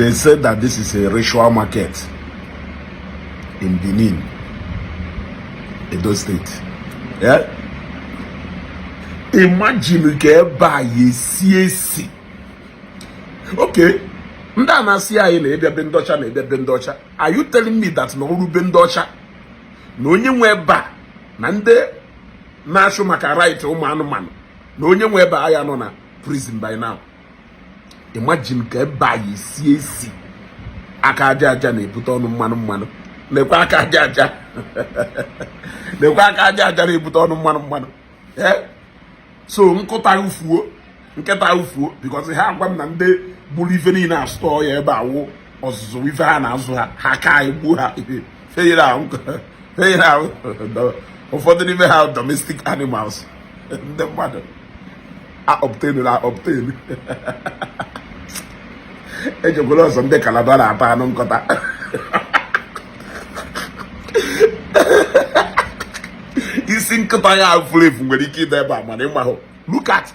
They said that this is a ritual market in Benin, Edo State. Yeah? Imagine ka ebe a ya esi esi. Okay, ndị a na-asị anyị na ịbịa be ndị ọcha na ịbịa be ndị ọcha. Are you telling me that na ọrụ be ndị ọcha na onye nwe ebe a na ndị na-achụ maka right ụmụ anụmanụ na onye nwe ebe a ya nọ na prison by now? Imagine ka ebe a ya esi esi. Aka aja aja na-ebute ọnụ mmanụ mmanụ. Nekwa aka aja aja, nekwa aka aja aja na-ebute ọnụ mmanụ mmanụ. Eh? So nkụta ufuo, nkịta ufuo, because ha agwa m na ndị gburu ife niile asụtọ ya ebe awụ ọzụzụ ife ha na-azụ ha, ha ka anyị gbuo ha fenyere ahụ, fenyere ahụ. Ụfọdụ n'ime ha domestic animals ndị mmadụ a obtain na obtain ejekwala ọzọ. Ndị Kalaba na-ata anụ nkọta. Isi nkịta ya furu efu nwere ike ịdị ebe a, mana ịmahụ, look at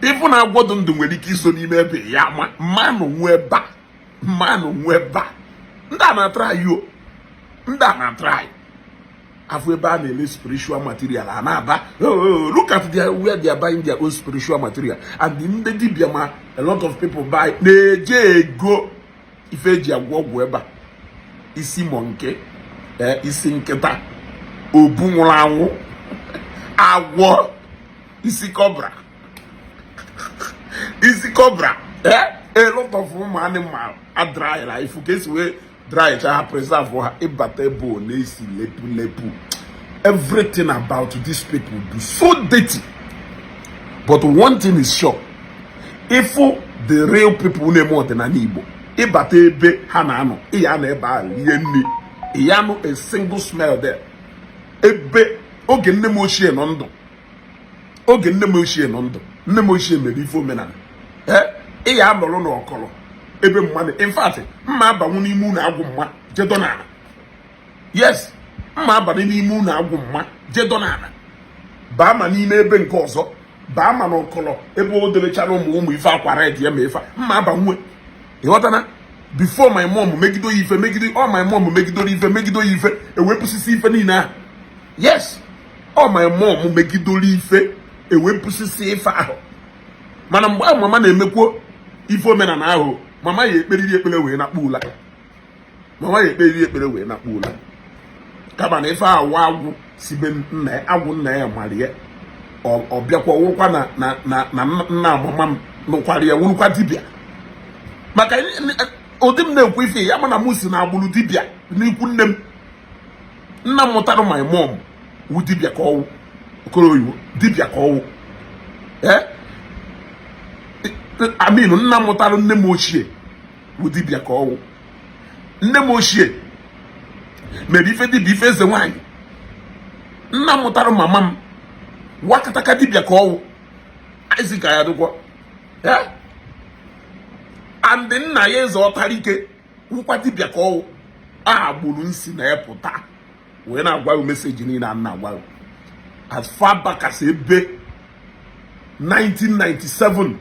ịfụ na agwọ dị ndụ nwere ike iso n'ime ebe ya ma mmanụ nwe ebe a, mmanụ nwe ebe a. Ndị a na-atry o, ndị a na-atry afụ ebe a na-ele spiritual material a na-aba. Oh, look at where they are buying their own spiritual material, and ndị dibịa ma a lot of people buy na-eje ego ife eji agwọ ọgwụ ebe a. Isi monkey, isi nkịta, obu nwụrụ anwụ, agwọ, isi cobra, isi cobra, a lot of ụmụ animal adry na ifu ka esi wee dry cha ha, preserve ha. Ịbata ebe ọ na-esi lepu lepu. Everything about these people do so dirty, but one thing is sure, if the real people na-eme ọdịnala Igbo, ịbata ebe ha na-anọ, ịya na ebe ahụ rie nri, ịya nụ a single smell there. Ebe oge nne m ochie nọ ndụ, oge nne m ochie nọ ndụ, nne m ochie mere ife omenala, ee, ịya anọrọ n'ọkọrọ ebe mmadụ. In fact, mma abanwu n'ime ụlọ agwụ mma jedo n'ala. Yes, mma abanye n'ime ụlọ agwụ mma jedo n'ala, baa ma n'ime ebe nke ọzọ, baa ma n'ọkọlọ ebe o debechara ụmụ ụmụ ife akwa red ya ma ife mma abanwe. Ịghọtana? Before my mom megido ya ife, megido ọ, my mom megidoro ife, megido ya ife, ewepụsisi ife niile ahụ. Yes, ọ my mom megidoro ife, ewepụsisi ife ahụ. Mana mgbe ahụ mama na-emekwuo ife omenala ahụ, mama ya ekperiri ekpere wee nakpu ụla, mama ya ekperiri ekpere wee nakpu ụla. Kama na ife ahụ agwụ si be nna ya, agwụ nna ya mara ya, ọ bịakwa wụrụkwa na nna mama m nụkwara ya, wụrụkwa dibịa. Maka ụdị m na-ekwu ife ya, mana mụ si na agbụrụ dibịa n'ikwu nne m. Nna m mụtara my mom wụ dibịa ka ọwụ okoro oyibo dibịa ka ọwụ. Ee, aminu nna m mụtara nne m ochie wụ dibịa ka ọwụ. Nne m ochie mere ife dibịa, ife eze nwaanyị. Nna m mụtara mama m wakataka dibịa ka ọwụ. Isaac ya dịkwa, and nna ya eze ọtara ike wụkwa dibịa ka ọwụ. A gburu nsi na ya pụta wee na-agwa message niile a na-agwa as far back as ebe 1997,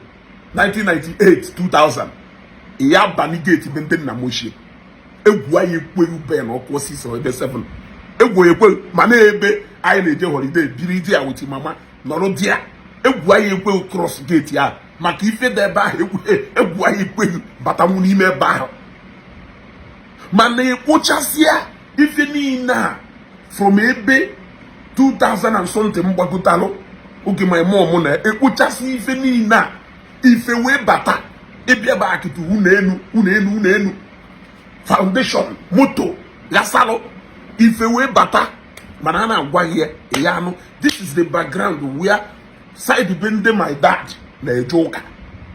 1998, 2000. Ya bani gate be ndị nna m ochie, egwu anyị ekweghị ube na ọkụ osisi ebe 7, egwu ekweghị. Mana ebe anyị na-eje holiday biri di ya with mama nọrọ di ya, egwu anyị ekweghị cross gate ahụ maka ife dị ebe ahụ. Egwu anyị ekweghị batanwu n'ime ebe ahụ. Mana ekpochasịa ife niile a from ebe 2000 and something mgbagotalụ oge my mom na ekpochasị ife niile a, ife wee bata. Ịbịa bụ akịtụ ụlọ elu, ụlọ elu, ụlọ elu, foundation moto ghasalụ, ife wee bata. Mana a na-agwa ya ya anụ. This is the background where side be ndị my dad na-eje ụka.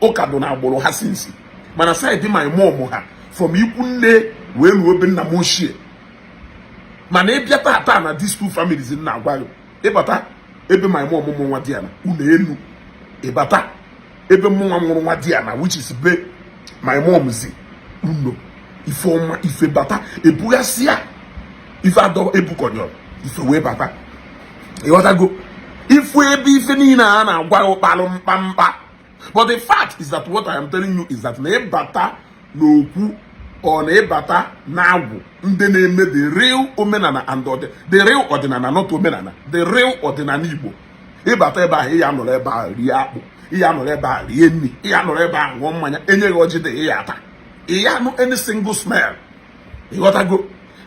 Ụka dị n'agbụrụ ha since. Mana side my mom ha from ikwu nne wee ruo ebe nna m ochie. Mana ịbịa tata na these two families m na-agwa gị, ịbata ebe my mom mụ nwa di ya na ụlọ elu, ịbata ebe mụ nwa mụrụ nwa di ya na, which is be my mom zi uno, ife ọma, ife bata, ebughasịa ife adọ ebukọnyọrọ, ife wee bata. Ịghọtago ifu ebe ife niile a na-agwa gị kpalụ mkpamkpa? But the fact is that what I am telling you is that na ịbata N'okwu ọ na ịbata na-agwụ ndị na-eme the real omenala and the real ọdịnala, not omenala, the real ọdịnala Igbo. Ịbata ebe ahụ, ịya nọrọ ebe ahụ rie akpụ, ịya nọrọ ebe ahụ rie nri, ịya nọrọ ebe ahụ ṅụọ mmanya, enyeghị ọjị dị ịya ata, ịya anụ any single smell. Ịghọtago?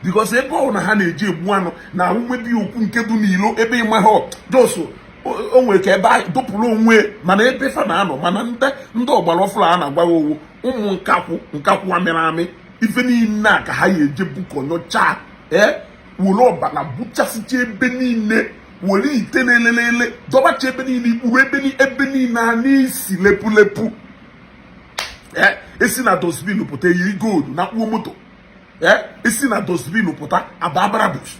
Because ebe ọ na ha na-eji egbu anụ na ahụ okwu nke dị n'ilo ebe ịma ha jos o nwere ka ebe ahụ dọpụrụ onwe. Mana ebe fa na-anọ, mana ndị ọgbara ọfụrụ a na-agwa gị owu ụmụ nkakwụ, nkakwụ amịrị amị, ife niile a ka ha ya eje bukọnyọchaa, ee, were ọbara gbuchasịcha ebe niile, were ite na-elelele dọbacha ebe niile, ikpuru ebe niile a n'isi lepulepu. Ee, esi na dustbin pụta, eyiri gold na kpuo moto. Ee, esi na dustbin pụta, aba Brabus,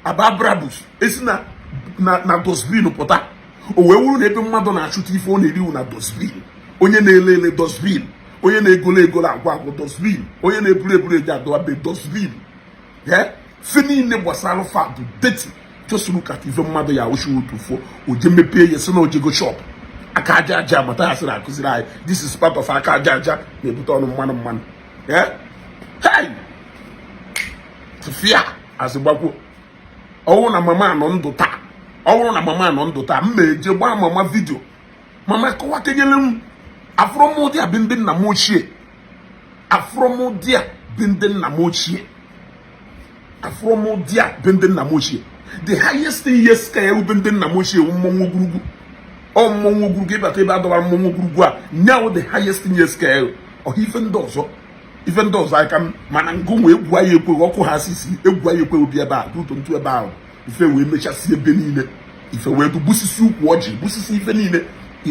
aba Brabus. Esi na dustbin pụta, o wee wuru na ebe mmadụ na-achụta ife ọ na-eriwu na dustbin. Onye na-ele ele, dustbin. Onye na-egolo egolo, agwa agwụ, dustbin. Onye na-eburu eburu eji adọba be, dustbin. Ee, fe niile gbasara fadụ dirty. Just look at ife mmadụ ya awụchi otu fo oje mepee ya, si na ojego shop aka aja aja. Amata ya sịrị akụziri anyị, this is part of aka aja aja na-ebute ọnụ mmanụ mmanụ. Ee, hey, tụfịa azịgbakwo. Ọwụrụ na mama nọ ndụ taa, ọwụrụ na mama nọ ndụ taa, m ma eje gbaa mama video, mama kọwa kenyere m afụrọmụdị a bụ ndị nna m ochie, afụrọmụdị a bụ ndị nna m ochie, afụrọmụdị a bụ ndị nna m ochie. The highest thing, yes, ka ya ube ndị nna m ochie wụ mmọnwụ ogwurugwu. Ọ mmọnwụ ogwurugwu, ịbata ebe a dọbara mmọnwụ ogwurugwu a nyawo, the highest thing, yes, ka ya ọha. Ife ndị ọzọ, ife ndị ọzọ aka m, mana ngụ nwe egwu anyị ekweghị ọkụ ha sisi egwu anyị ekweghị obi ebe a duto ntu ebe ahụ. Ife wee mechasị ebe niile, ife wee du busisi ukwu ọjị, busisi ife niile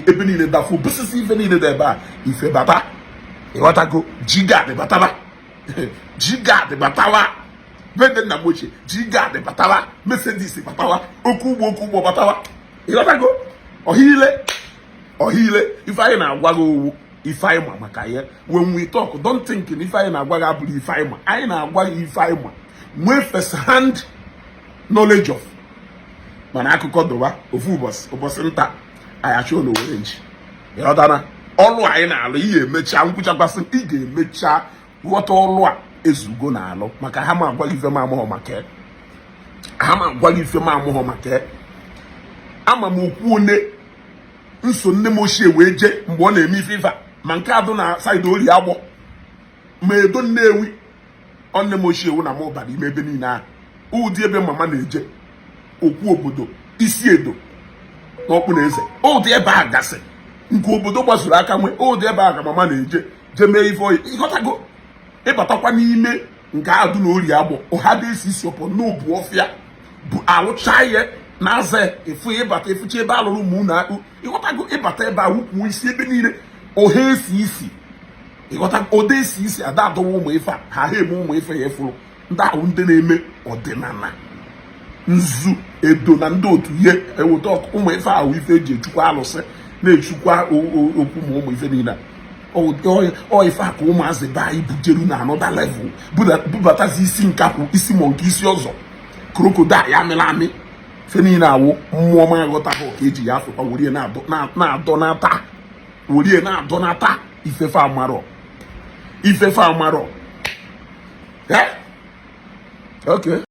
ebe niile, dafụ busisi ife niile dị ebe a. Ife bata, ịghọtago? Jigad bataba, jigad batawa be ndị nna m ochie, jigad batawa, Mercedes batawa, oke ugbo, oke ugbo batawa. Ịghọtago? Ọhile ọhile, ife anyị na-agwa gị owu ife anyị ma maka ya. When we talk, don't think na ife anyị na-agwa gị abụrụ ife anyị ma. Anyị na-agwa gị ife anyị ma, nwee first hand knowledge of. Mana akụkọ dụwa ofu ụbọchị, ụbọchị nta anyị achọ na owere nchi. Ịghọtara ọlụ anyị na-alụ? Ị ga-emecha nkwụchakwasị, ị ga-emecha ghọta ọlụ a ezugo na-alụ maka ha. Ma agwa gị ife m amụghọ maka ya. Ha ma agwa gị ife m amụghọ maka ya. Ama m okwu one nso nne m ochie wee jee mgbe ọ na-eme ife ife a, ma nke adụ na side ori agbọ, ma edo Nnewi. Ọ nne m ochie wụ na m bara ime ebe niile ahụ, ụdị ebe mama na-eje okwu obodo isi edo n'ọkpụ na eze, ụdị ebe a gasị nke obodo gbasoro aka nwee, ụdị ebe a ka mama na-eje jee mee ife oyi. Ịghọtago? Ịbatakwa n'ime nke adụ na ori agbọ, ọha dị esi isi ọpọ n'obu ọfịa bụ alụcha ihe na aza efu. Ịbata efucha ebe alụrụ ụmụ unu akpụ. Ịghọtago? Ịbata ebe a, wukwu isi ebe niile, ọha esi isi. Ịghọta? Ode esi isi ada adọwa ụmụ ife a ha ha eme ụmụ ife ya efuru. Ndị ahụ ndị na-eme ọdịnala nzu edo na ndị otu ihe eweta ụmụ ife ahụ, ife eji echukwa alụsị na-echukwa okwu, ma ụmụ ife niile a. Ọ ife a ka ụmụazị be anyị bujeru na another level, bubatazi isi nkakwụ, isi monkey, isi ọzọ, crocodile ya amịrị amị. Ife niile awụ mmụọ ma aghọtaghị ka eji ya afụkwa werie na-adọ nata, werie na-adọ nata ifefe amarọ, ifefe amarọ. Eh? Okay.